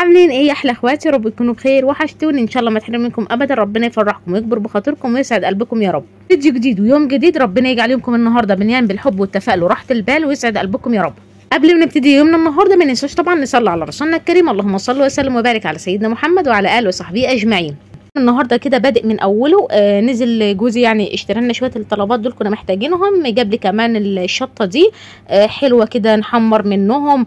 عاملين ايه يا احلى اخواتي؟ رب تكونوا بخير، وحشتوني ان شاء الله ما تحرم منكم ابدا. ربنا يفرحكم ويكبر بخاطركم ويسعد قلبكم يا رب. فيديو جديد ويوم جديد، ربنا يجعل يومكم النهارده مليان بالحب والتفاؤل وراحة البال ويسعد قلبكم يا رب. قبل ما نبتدي يومنا النهارده ما ننساش طبعا نصلي على رسولنا الكريم، اللهم صل وسلم وبارك على سيدنا محمد وعلى اله وصحبه اجمعين. النهارده كده بادئ من اوله، نزل جوزي يعني اشترى لنا شوية الطلبات دول كنا محتاجينهم، جاب لي كمان الشطه دي حلوة كده نحمر منهم،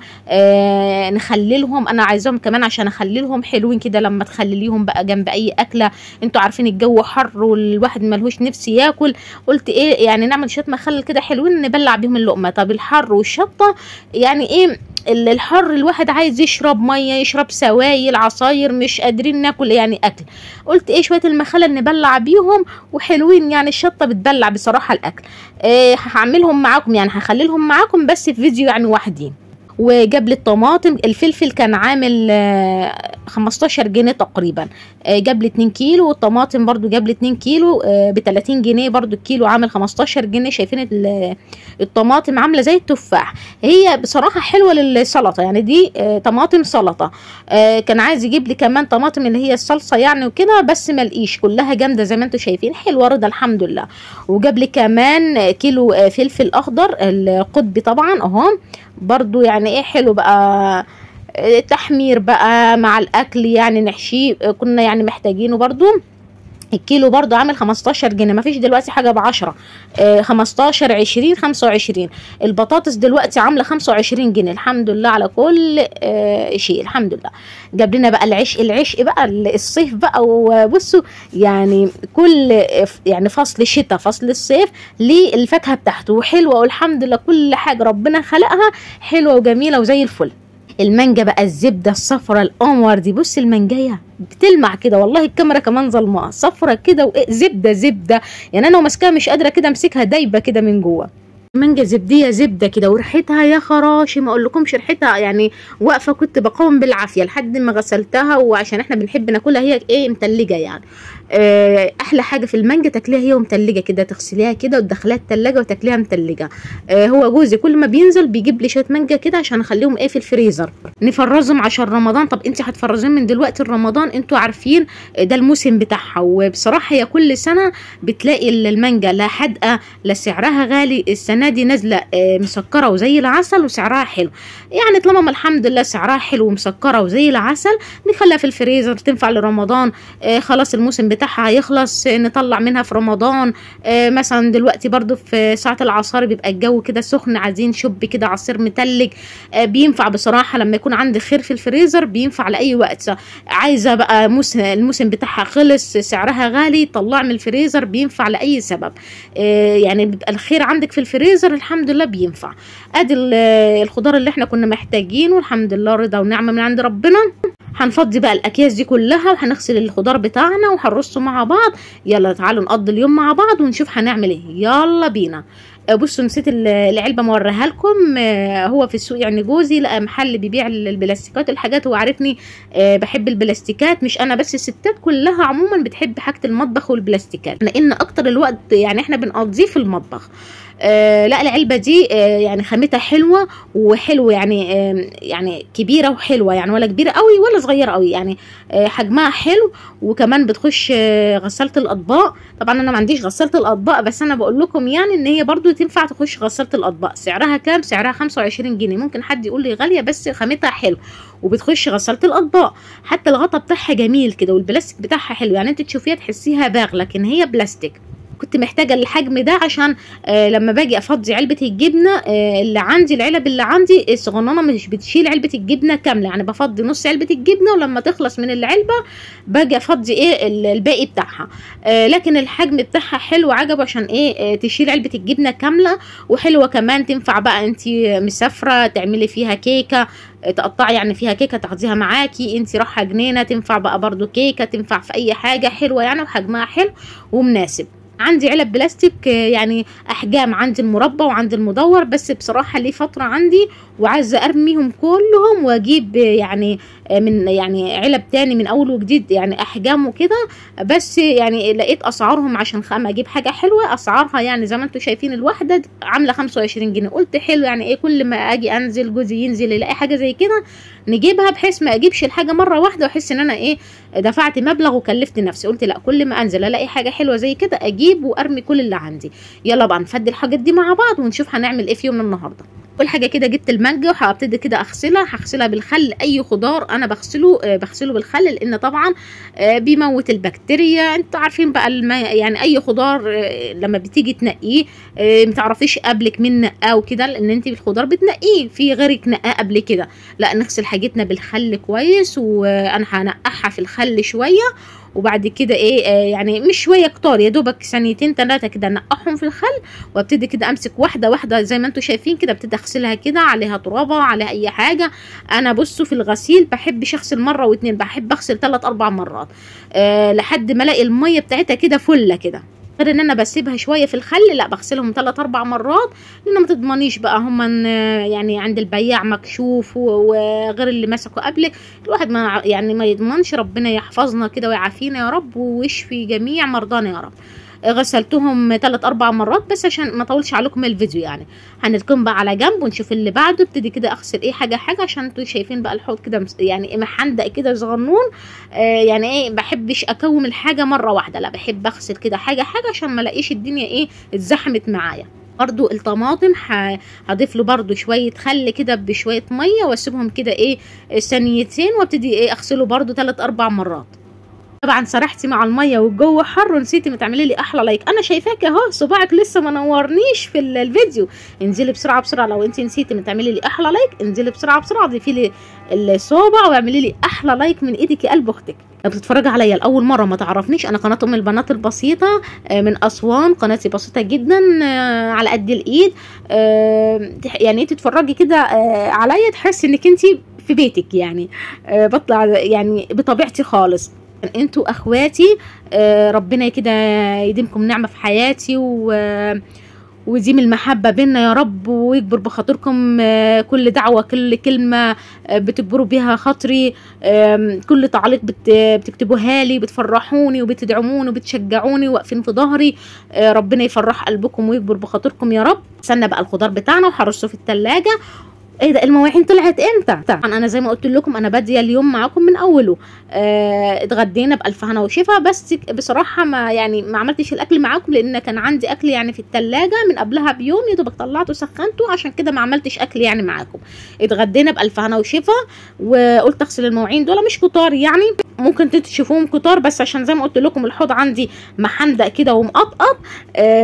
نخللهم، انا عايزاهم كمان عشان اخللهم حلوين كده لما تخلليهم بقى جنب اي اكله. انتوا عارفين الجو حر والواحد ملهوش نفس ياكل، قلت ايه يعني نعمل شوية مخلل كده حلوين نبلع بيهم اللقمة. طب الحر والشطه يعني ايه؟ الحر الواحد عايز يشرب مية، يشرب سوايل، عصاير، مش قادرين ناكل يعني اكل. قلت ايه شوية المخلل نبلع بيهم وحلوين، يعني الشطه بتبلع بصراحة الاكل. إيه هعملهم معاكم يعني هخليلهم معاكم بس في فيديو يعني وحدي. وجاب لي الطماطم، الفلفل كان عامل 15 جنيه تقريبا، جاب لي 2 كيلو، والطماطم برضو جاب لي 2 كيلو ب 30 جنيه، برضو الكيلو عامل 15 جنيه. شايفين الطماطم عامله زي التفاح، هي بصراحة حلوة للسلطة يعني، دي طماطم سلطة. كان عايز يجيب لي كمان طماطم اللي هي الصلصه يعني وكده، بس ما لقيش، كلها جامدة زي ما انتم شايفين، حلوة رضا الحمد لله. وجاب لي كمان كيلو فلفل اخضر القطبي طبعا اهو، برضو يعني ايه حلو بقى تحمير بقى مع الاكل يعني نحشيه، كنا يعني محتاجينه برضو. الكيلو برضو عامل 15 جنيه، مفيش دلوقتي حاجة ب10، 15 20 25. البطاطس دلوقتي عامله 25 جنيه، الحمد لله على كل شيء الحمد لله. جاب لنا بقى العشق، العشق بقى الصيف بقى. وبصوا يعني كل يعني فصل شتاء فصل الصيف ليه الفاكهة بتاعته وحلوه، والحمد لله كل حاجة ربنا خلقها حلوة وجميلة وزي الفل. المانجا بقى الزبدة الصفرة القمر دي، بص المانجايه بتلمع كده، والله الكاميرا كمان ظلمه، صفرة كده وزبده زبدة يعني، انا وماسكاها مش قادرة كده امسكها، دايبه كده من جوه. مانجا زبديه زبدة كده، وريحتها يا خراشي ما اقولكمش ريحتها يعني، واقفة كنت بقاوم بالعافية لحد ما غسلتها، وعشان احنا بنحب ناكلها هي ايه متلجه يعني. احلى حاجة في المانجا تاكليها هي ومتلجه كده، تغسليها كده وتدخليها التلاجة وتاكليها متلجه. هو جوزي كل ما بينزل بيجيب لي شوية مانجا كده عشان اخليهم ايه في الفريزر نفرزهم عشان رمضان. طب انت هتفرزيهم من دلوقتي لرمضان؟ انتوا عارفين ده الموسم بتاعها. وبصراحة هي كل سنة بتلاقي المانجا لا حادقه لا سعرها غالي، السنة دي نازله مسكره وزي العسل وسعرها حلو يعني. طالما ما الحمد لله سعرها حلو ومسكره وزي العسل نخليها في الفريزر تنفع لرمضان. خلاص الموسم بتاعها هيخلص نطلع منها في رمضان. مثلا دلوقتي برضو في ساعة العصاري بيبقى الجو كده سخن، عايزين شب كده عصير متلج، بينفع بصراحة لما يكون عندي خير في الفريزر بينفع لاي وقت. عايزه بقى الموسم بتاعها خلص سعرها غالي، طلع من الفريزر بينفع لاي سبب. يعني بيبقى الخير عندك في الفريزر الحمد لله بينفع. ادي الخضار اللي احنا كنا محتاجينه الحمد لله، رضا ونعمه من عند ربنا. هنفضي بقى الاكياس دي كلها وهنغسل الخضار بتاعنا وهنرصه مع بعض. يلا تعالوا نقضي اليوم مع بعض ونشوف هنعمل ايه، يلا بينا. بصوا نسيت العلبة موريها لكم، هو في السوق يعني جوزي لقى محل بيبيع البلاستيكات الحاجات، هو عارفني بحب البلاستيكات، مش انا بس الستات كلها عموما بتحب حاجة المطبخ والبلاستيكات، لان اكتر الوقت يعني احنا بنقضيه في المطبخ. لا العلبة دي يعني خامتها حلوة وحلوه يعني، يعني كبيرة وحلوه يعني، ولا كبيرة قوي ولا صغيرة قوي يعني، حجمها حلو. وكمان بتخش غسالة الاطباق، طبعا انا ما عنديش غسالة الاطباق بس انا بقول لكم يعني ان هي برضو تنفع تخش غسالة الاطباق. سعرها كام؟ سعرها 25 جنيه. ممكن حد يقول لي غالية بس خامتها حلو وبتخش غسالة الاطباق، حتى الغطا بتاعها جميل كده والبلاستيك بتاعها حلو يعني، انت تشوفيها تحسيها باغ لكن هي بلاستيك. كنت محتاجه الحجم ده عشان لما باجي افضي علبة الجبنة اللي عندي، العلب اللي عندي الصغننه مش بتشيل علبة الجبنة كاملة يعني، بفضي نص علبة الجبنة ولما تخلص من العلبة باجي افضي ايه الباقي بتاعها. لكن الحجم بتاعها حلو عجبه عشان ايه تشيل علبة الجبنة كاملة، وحلوه كمان تنفع بقى انت مسافرة تعملي فيها كيكة، تقطعي يعني فيها كيكة تاخديها معاكي، انت رايحة جنينة تنفع بقى برضو كيكة، تنفع في اي حاجة، حلوة يعني وحجمها حلو ومناسب. عندي علب بلاستيك يعني احجام، عندي المربع وعندي المدور، بس بصراحة ليه فترة عندي وعايزه ارميهم كلهم واجيب يعني من يعني علب تاني من اول وجديد، يعني احجام وكده. بس يعني لقيت اسعارهم عشان خامة اجيب حاجة حلوة، اسعارها يعني زي ما انتم شايفين الواحدة عامله 25 جنيه. قلت حلو، يعني ايه كل ما اجي انزل جوزي ينزل يلاقي حاجة زي كده نجيبها، بحيث ما اجيبش الحاجة مرة واحدة واحس ان انا ايه دفعت مبلغ وكلفت نفسي. قلت لا، كل ما انزل الاقي حاجة حلوة زي كده اجيب وارمي كل اللي عندي. يلا بقى نفدي الحاجات دي مع بعض ونشوف هنعمل ايه في يومنا النهارده. اول حاجة كده جبت المانجا وهبتدي كده اغسلها، هغسلها بالخل. اي خضار انا بغسله بالخل، لان طبعا بيموت البكتيريا. انتوا عارفين بقى يعني اي خضار لما بتيجي تنقية ما تعرفيش قبلك مين نقاه وكده، لان انت الخضار بتنقيه في غيرك نقاه قبل كده. لا، نغسل حاجتنا بالخل كويس، وانا هنقعها في الخل شوية، وبعد كده ايه يعني مش شوية كتار، يا دوبك ثانيتين ثلاثة كده نقعهم في الخل، وابتدي كده امسك واحدة واحدة زي ما انتم شايفين كده، ابتدي اغسلها كده، عليها ترابه عليها اي حاجة. انا بصوا في الغسيل بحبش اغسل مرة واتنين، بحب اغسل 3 4 مرات لحد ما الاقي المية بتاعتها كده فله كده. غير ان انا بسيبها شوية في الخل، لا بغسلهم 3 4 مرات، لان ما تضمنيش بقى هم يعني عند البياع مكشوف وغير اللي مسكوا قبلك، الواحد ما يعني ما يضمنش. ربنا يحفظنا كده ويعافينا يا رب، ويشفي جميع مرضانا يا رب. غسلتهم 3 4 مرات بس عشان ما اطولش عليكم الفيديو يعني. هنركن بقى على جنب ونشوف اللي بعده. ابتدي كده اغسل ايه حاجة حاجة، عشان انتوا شايفين بقى الحوض كده يعني محندق كده صغنون. يعني ايه بحبش اكوم الحاجة مرة واحدة، لا بحب اغسل كده حاجة حاجة عشان ما الاقيش الدنيا ايه اتزحمت معايا. برضو الطماطم هضيف له برضو شوية خل كده بشوية مية، واسيبهم كده ايه ثانيتين، وابتدي ايه اغسله برضو 3 4 مرات. طبعا سرحتي مع المية والجو حر ونسيتي ما تعملي لي احلى like. انا شايفاك اهو، صباعك لسه ما نورنيش في الفيديو. انزلي بسرعة بسرعة، لو انت نسيتي ما تعملي لي احلى like انزلي بسرعة بسرعة، ضيفي لي الصوبع واعملي لي احلى like من ايدك يا قلب اختك. لو بتتفرجي عليا لاول مرة ما تعرفنيش، انا قناة ام البنات البسيطة من اسوان. قناتي بسيطة جدا على قد الايد، يعني انت تتفرجي كده عليا تحسي انك انت في بيتك يعني. بطلع يعني بطبيعتي خالص. انتوا اخواتي، ربنا كده يديمكم نعمه في حياتي ويديم المحبة بينا يا رب، ويكبر بخاطركم. كل دعوه، كل كلمة بتكبروا بيها خاطري، كل تعليق بتكتبوها لي بتفرحوني وبتدعموني وبتشجعوني واقفين في ظهري. ربنا يفرح قلبكم ويكبر بخاطركم يا رب. استنى بقى الخضار بتاعنا وهرصه في الثلاجة. ايه ده المواعين طلعت امتى؟ طبعا انا زي ما قلت لكم انا باديه اليوم معاكم من اوله. اتغدينا بالف هنا وشفا، بس بصراحة ما يعني ما عملتش الاكل معاكم، لان كان عندي اكل يعني في الثلاجة من قبلها بيوم، يا دوبك طلعته وسخنته، عشان كده ما عملتش اكل يعني معاكم. اتغدينا بالف هنا وشفا، وقلت اغسل المواعين دول مش كتار يعني، ممكن تشوفوهم كتار، بس عشان زي ما قلت لكم الحوض عندي محندق كده ومقطقط.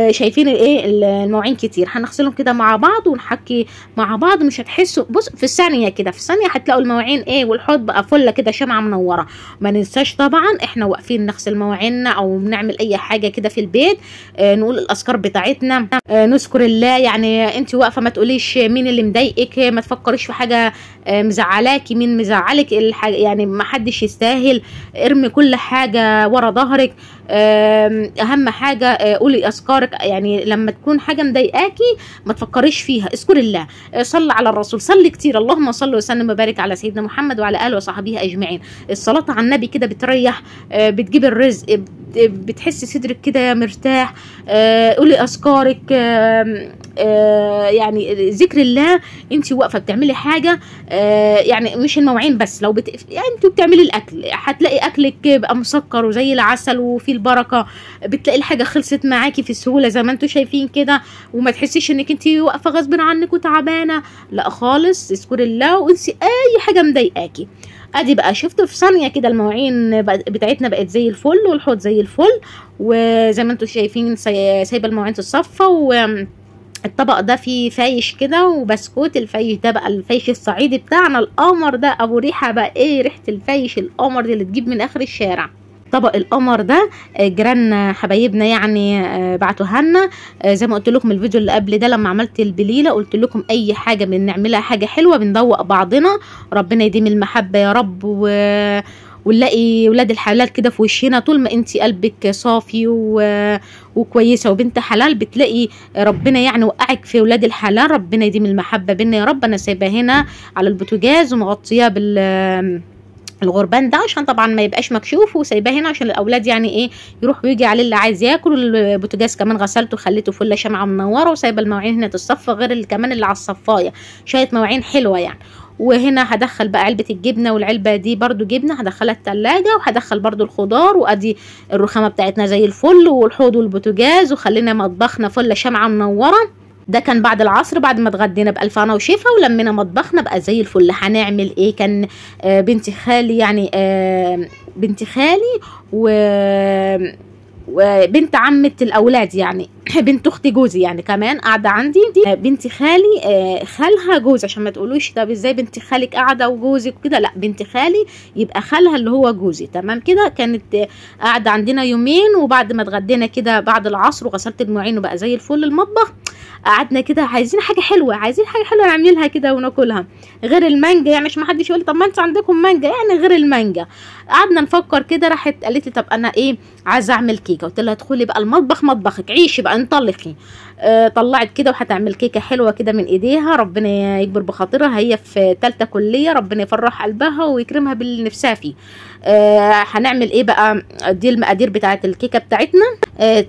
شايفين الايه المواعين كتير، هنغسلهم كده مع بعض ونحكي مع بعض، مش هتحسوا. بص في الثانية كده، في الثانية هتلاقوا المواعين ايه والحوض بقى فله كده شمعة منورة. ما ننساش طبعا احنا واقفين نغسل مواعيننا او بنعمل اي حاجة كده في البيت، نقول الاذكار بتاعتنا، نذكر الله. يعني انت واقفة ما تقوليش مين اللي مضايقك، ما تفكريش في حاجة مزعلاكي، مين مزعلك، يعني ما حدش يستاهل. ارمي كل حاجة ورا ظهرك. اهم حاجة قولي اذكارك، يعني لما تكون حاجة مضايقاكي ما تفكريش فيها، اذكري الله، صلي على الرسول، صلي كتير، اللهم صل وسلم وبارك على سيدنا محمد وعلى اله وصحبه اجمعين. الصلاة على النبي كده بتريح، بتجيب الرزق، بتحسي صدرك كده مرتاح. قولي اذكارك، يعني ذكر الله. انت واقفة بتعملي حاجة، يعني مش المواعين بس، لو يعني انت بتعملي الاكل هتلاقي اكلك بقى مسكر وزي العسل وفي البركة، بتلاقي الحاجة خلصت معاكي في السهولة زي ما انتم شايفين كده، وما تحسيش انك انت واقفة غصب عنك وتعبانه، لا خالص. اذكري الله وانسي اي حاجة مضايقاكي. ادي بقى شفتوا في ثانية كده المواعين بتاعتنا بقت زي الفل والحوض زي الفل، وزي ما انتم شايفين سايبه المواعين تتصفى. والطبق ده فيه فايش كده وبسكوت. الفايش ده بقى الفايش الصعيدي بتاعنا القمر ده، ابو ريحه بقى ايه ريحه الفايش القمر دي اللي تجيب من اخر الشارع. طبق القمر ده جيراننا حبايبنا يعني بعتوها لنا. زي ما قلت لكم الفيديو اللي قبل ده لما عملت البليله قلت لكم اي حاجة بنعملها حاجة حلوة بندوق بعضنا. ربنا يديم المحبة يا رب ونلاقي ولاد الحلال كده في وشنا. طول ما انت قلبك صافي وكويسة وبنت حلال بتلاقي ربنا يعني وقعك في ولاد الحلال. ربنا يديم المحبة بينا يا رب. انا سايبه هنا على البوتاجاز ومغطياه بال الغربان ده عشان طبعا ما يبقاش مكشوف، وسايباه هنا عشان الاولاد يعني ايه يروح ويجي عليه اللي عايز ياكل. البوتاجاز كمان غسلته خليته فله شمعة منورة، وسايبه المواعين هنا تتصفى غير اللي كمان اللي على الصفايه، شوية مواعين حلوة يعني. وهنا هدخل بقى علبة الجبنة، والعلبه دي برده جبنه هدخلها التلاجة، وهدخل برده الخضار، وادي الرخامه بتاعتنا زي الفل، والحوض والبوتاجاز، وخلينا مطبخنا فله شمعة منورة. ده كان بعد العصر بعد ما اتغدينا بألف هنا وشفا ولمينا مطبخنا بقى زي الفل. هنعمل ايه؟ كان بنت خالي يعني بنت خالي وبنت عمة الاولاد يعني بنت اخت جوزي يعني كمان قاعدة عندي. بنت خالي خالها جوزي، عشان ما تقولوش طب ازاي بنت خالك قاعدة وجوزك وكده، لا بنت خالي يبقى خالها اللي هو جوزي، تمام كده. كانت قاعدة عندنا يومين، وبعد ما اتغدينا كده بعد العصر وغسلت المواعين وبقى زي الفل المطبخ، قعدنا كده عايزين حاجة حلوة، عايزين حاجة حلوة نعملها كده وناكلها غير المانجا يعني، مش ما حدش يقول لي طب ما انتوا عندكم مانجا يعني غير المانجا. قعدنا نفكر كده، راحت قالت لي طب انا ايه عايزه اعمل كيكة. قلت لها ادخلي بقى المطبخ، مطبخك عيشي بقى انطلقي. طلعت كده وهتعمل كيكة حلوة كده من ايديها، ربنا يكبر بخاطرها، هي في ثالثة كليه، ربنا يفرح قلبها ويكرمها باللي نفسها فيه. هنعمل ايه بقى؟ دي المقادير بتاعه الكيكه بتاعتنا.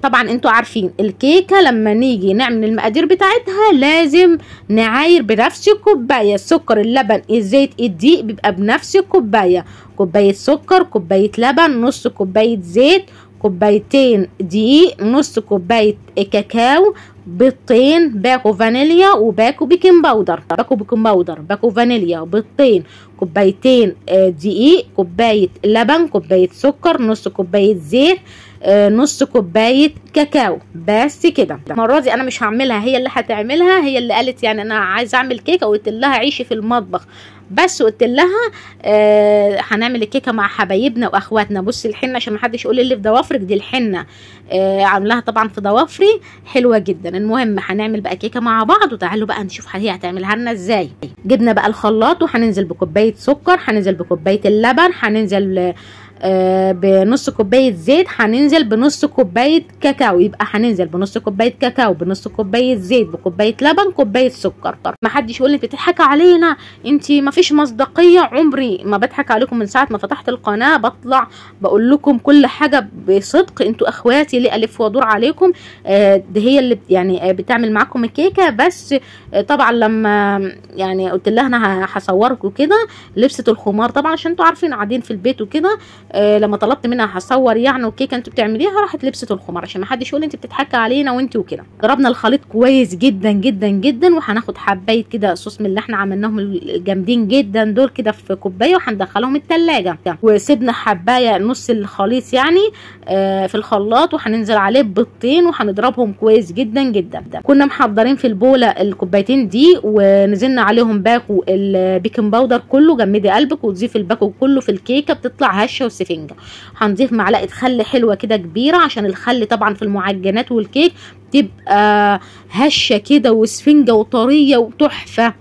طبعا انتوا عارفين الكيكه لما نيجي نعمل المقادير بتاعتها لازم نعاير بنفس الكوباية، السكر اللبن الزيت الدقيق بيبقى بنفس الكوباية، كوباية سكر كوباية لبن نص كوباية زيت كوبايتين دقيق نص كوباية كاكاو بيضتين باكو فانيليا وباكو baking powder، باكو baking powder باكو فانيليا بيضتين كوبايتين دقيق كوباية لبن كوباية سكر نص كوباية زيت نص كوباية كاكاو. بس كده. المرة دي انا مش هعملها، هي اللي هتعملها، هي اللي قالت يعني انا عايزه اعمل كيكة، وقلت لها عيشي في المطبخ بس، قلت لها هنعمل الكيكه مع حبايبنا واخواتنا. بصي الحنة عشان ما حدش يقول اللي في ضوافرك دي الحنة، عاملاها طبعا في ضوافري حلوة جدا. المهم هنعمل بقى كيكة مع بعض، وتعالوا بقى نشوف هي هتعملها لنا ازاي. جبنا بقى الخلاط وهننزل بكوبايه سكر، هننزل بكوبايه اللبن، هننزل بنص كوباية زيت، هننزل بنص كوباية كاكاو، يبقى هننزل بنص كوباية كاكاو بنص كوباية زيت بكوبايه لبن كوباية سكر. ما حدش يقول لي بتضحكي علينا انت ما فيش مصداقية، عمري ما بضحك عليكم، من ساعة ما فتحت القناة بطلع بقول لكم كل حاجة بصدق، انتوا اخواتي ليه الف وادور عليكم. دي هي اللي يعني بتعمل معاكم الكيكه بس. طبعا لما يعني قلت لها انا هصوركم كده، لبست الخمار طبعا عشان انتوا عارفين قاعدين في البيت وكده، لما طلبت منها هصور يعني والكيكه انتوا بتعمليها راحت لبست الخمار عشان ما حدش يقول انت بتضحكي علينا وانت وكده. ضربنا الخليط كويس جدا جدا جدا، وهناخد حبايه كده صوص من اللي احنا عملناهم الجامدين جدا دول كده في كوباية، وهندخلهم التلاجة. وسيبنا حبايه نص الخليط يعني في الخلاط، وهننزل عليه ببيضتين وهنضربهم كويس جدا جدا. كنا محضرين في البوله الكوبايتين دي، ونزلنا عليهم باكو ال baking powder كله، جمدي قلبك وتضيف الباكو كله في الكيكه بتطلع هشه وسفنجه. هنضيف معلقه خل حلوة كده كبيرة، عشان الخل طبعا في المعجنات والكيك تبقى هشه كده وسفنجه وطريه وتحفه.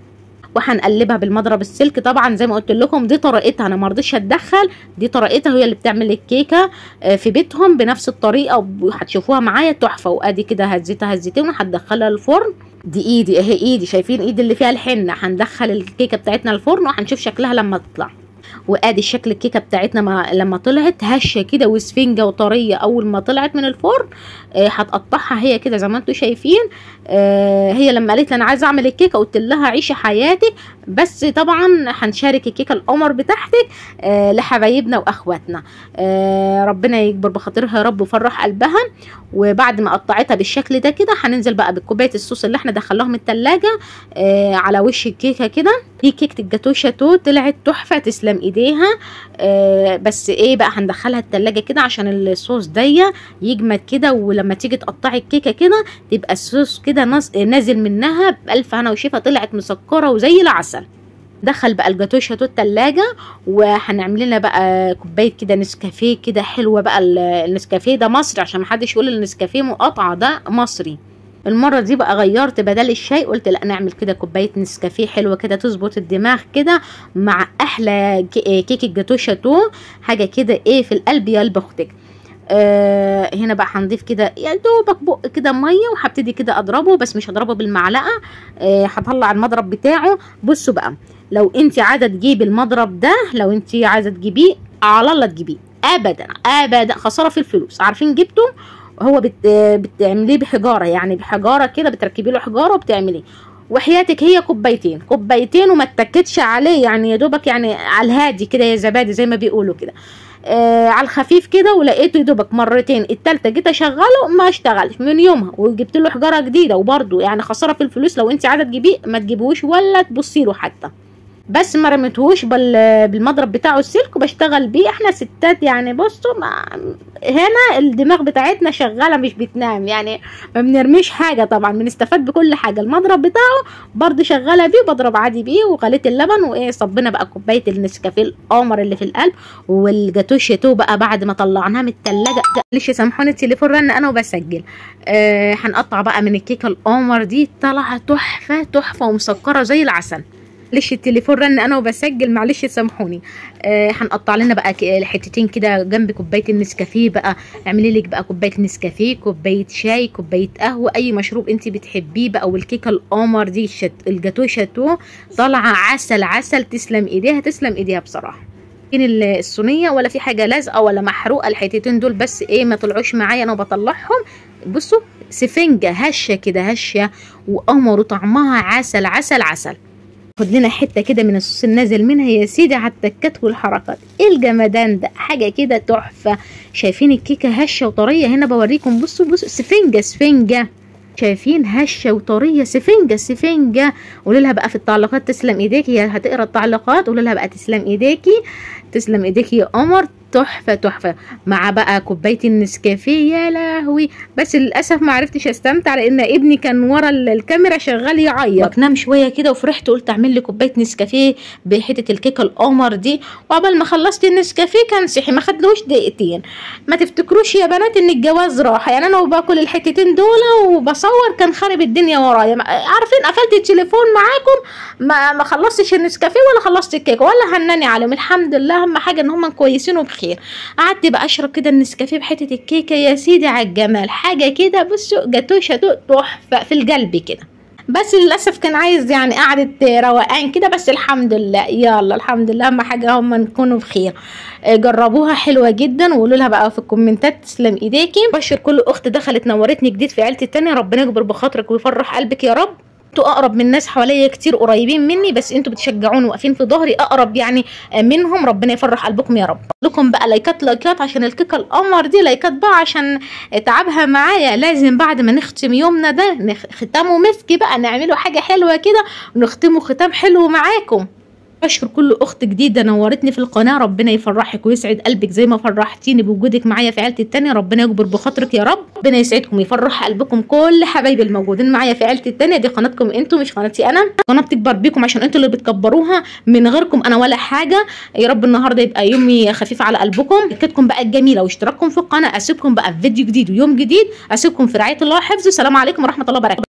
وهنقلبها بالمضرب السلك طبعا زي ما قلت لكم دي طريقتها، انا ما رضيتش اتدخل، دي طريقتها هي اللي بتعمل الكيكه في بيتهم بنفس الطريقة، وهتشوفوها معايا تحفة. وادي كده هزيتها هزيتين وهتدخلها الفرن. دي ايدي اهي، ايدي شايفين ايدي اللي فيها الحنة. هندخل الكيكه بتاعتنا الفرن وهنشوف شكلها لما تطلع. وادي شكل الكيكه بتاعتنا لما طلعت هشه كده وسفنجه وطريه اول ما طلعت من الفرن. هتقطعها هي كده زي ما انتم شايفين. هي لما قالت لي انا عايزه اعمل الكيكه قلت لها عيشي حياتك، بس طبعا هنشارك الكيكه القمر بتاعتك لحبايبنا واخواتنا. ربنا يكبر بخاطرها يا رب ويفرح قلبها. وبعد ما قطعتها بالشكل ده كده هننزل بقى بكوبايه الصوص اللي احنا دخلناهم التلاجة على وش الكيكه كده. دي كيكة الجاتو شاتو طلعت تحفة تسلم ايديها. بس ايه بقى هندخلها التلاجة كده عشان الصوص ده يجمد كده، ولما تيجي تقطعي الكيكه كده تبقى الصوص كده نازل منها بألف هنا وشفا، طلعت مسكره وزي العسل. دخل بقى الجاتو شاتو التلاجة، وهنعمل لنا بقى كوباية كده نسكافيه كده حلوة بقى. النسكافيه ده مصري عشان محدش يقول النسكافيه مقاطعه، ده مصري. المرة دي بقى غيرت بدل الشاي، قلت لا نعمل كده كوباية نسكافيه حلوة كده تظبط الدماغ كده مع احلى كيكة جاتو شاتو، حاجة كده ايه في القلب يا قلب اختك. هنا بقى هنضيف كده يا دوبك بق كده مية، وهبتدي كده اضربه، بس مش هضربه بالمعلقه، هطلع المضرب بتاعه. بصوا بقى لو انت عايزه تجيبي المضرب ده، لو انت عايزه تجيبيه على الله تجيبيه، ابدا ابدا خسارة في الفلوس. عارفين جبته هو بتعمليه بحجارة، يعني بحجارة كده بتركبي له حجارة وبتعمليه، وحياتك هي كوبايتين كوبايتين وما اتكتش عليه، يعني يا دوبك يعني على الهادي كده يا زبادي زي ما بيقولوا كده، على الخفيف كده. ولقيته يا دوبك مرتين، التالتة جيت اشغله ما اشتغلش من يومها، وجبت له حجارة جديدة، وبرده يعني خسارة في الفلوس. لو انت عايزه تجيبيه ما تجيبهوش ولا تبصي له حتى. بس ما رميتهوش بالمضرب بتاعه السلك وبشتغل بيه. احنا ستات يعني بصوا هنا الدماغ بتاعتنا شغالة مش بتنام، يعني ما بنرميش حاجة، طبعا بنستفاد بكل حاجة. المضرب بتاعه برضه شغالة بيه، بضرب عادي بيه، وغليت اللبن وايه، صبينا بقى كوباية النسكافيه القمر اللي في القلب، والجاتو شاتو بقى بعد ما طلعناها من الثلاجة. معلش سامحوني التليفون رن انا وبسجل. هنقطع بقى من الكيكه القمر دي، طالعه تحفة تحفة ومسكره زي العسل. معلش التليفون رن انا وبسجل، معلش سامحوني. هنقطع لنا بقى حتتين كده جنب كوباية النسكافيه بقى. اعملي لك بقى كوباية نسكافيه، كوباية شاي، كوباية قهوة، اي مشروب انت بتحبيه بقى. والكيكه القمر دي الجاتو شاتو طالعه عسل عسل، تسلم ايديها تسلم ايديها بصراحة. الصينية ولا في حاجة لازقه ولا محروقة، الحتتين دول بس ايه ما طلعوش معايا انا وبطلعهم. بصوا سفنجه هشه كده، هشه وقمر وطعمها عسل عسل عسل. خد لنا حتة كده من الصوص النازل منها يا سيدي على التكات والحركات، ايه الجمدان ده، حاجة كده تحفة. شايفين الكيكه هشه وطريه هنا بوريكم، بصوا بصوا سفنجه سفنجه، شايفين هشه وطريه سفنجه سفنجه. قولوا لها بقى في التعليقات تسلم ايديكي، هي هتقرا التعليقات، قولوا لها بقى تسلم ايديكي تسلم ايديكي يا قمر، تحفة تحفة مع بقى كوباية النسكافيه. يا لهوي، بس للاسف ما عرفتش استمتع لان ابني كان ورا الكاميرا شغال يعيط. نام شوية كده وفرحت، قلت اعمل لي كوباية نسكافيه بحته الكيكه القمر دي، وعقبال ما خلصت النسكافيه كان صحي، ما خدلوش دقيقتين. ما تفتكروش يا بنات ان الجواز راحة، يعني انا وباكل الحتتين دول وبصور كان خارب الدنيا ورايا. عارفين قفلت التليفون معاكم، ما خلصتش النسكافيه ولا خلصت الكيكه ولا هناني عليهم، الحمد لله اهم حاجة ان هم كويسين وبخير. قعدت بقى اشرب كده النسكافيه بحته الكيكه، يا سيدي على الجمال، حاجة كده بصوا جاتو شاتو تحفة في القلب كده. بس للاسف كان عايز يعني قعدة روقان كده، بس الحمد لله، يلا الحمد لله اهم حاجة هم نكونوا بخير. جربوها حلوة جدا، وقولوا لها بقى في الكومنتات تسلم ايديكي. بشر كل اخت دخلت نورتني جديد في عيلتي التانية، ربنا يكبر بخاطرك ويفرح قلبك يا رب. انتوا اقرب من ناس حواليا كتير قريبين مني، بس انتوا بتشجعوني واقفين في ظهري اقرب يعني منهم، ربنا يفرح قلبكم يا رب. لكم بقى لايكات لايكات عشان الكيكه القمر دي، لايكات بقى عشان تعبها معايا. لازم بعد ما نختم يومنا ده نختمه مسك بقى، نعمله حاجة حلوة كده ونختمه ختام حلو معاكم. بشكر كل اخت جديدة نورتني في القناة، ربنا يفرحك ويسعد قلبك زي ما فرحتيني بوجودك معايا في عيلتي التانية، ربنا يكبر بخاطرك يا رب، ربنا يسعدكم ويفرح قلبكم كل حبايبي الموجودين معايا في عيلتي التانية. دي قناتكم انتوا مش قناتي انا، قناة بتكبر بيكم عشان انتوا اللي بتكبروها، من غيركم انا ولا حاجة. يا رب النهارده يبقى يومي خفيف على قلبكم، لايكاتكم بقى الجميلة واشتراككم في القناة. اسيبكم بقى في فيديو جديد ويوم جديد، اسيبكم في رعاية الله وحفظه. السلام عليكم ورحمة الله وبركاته.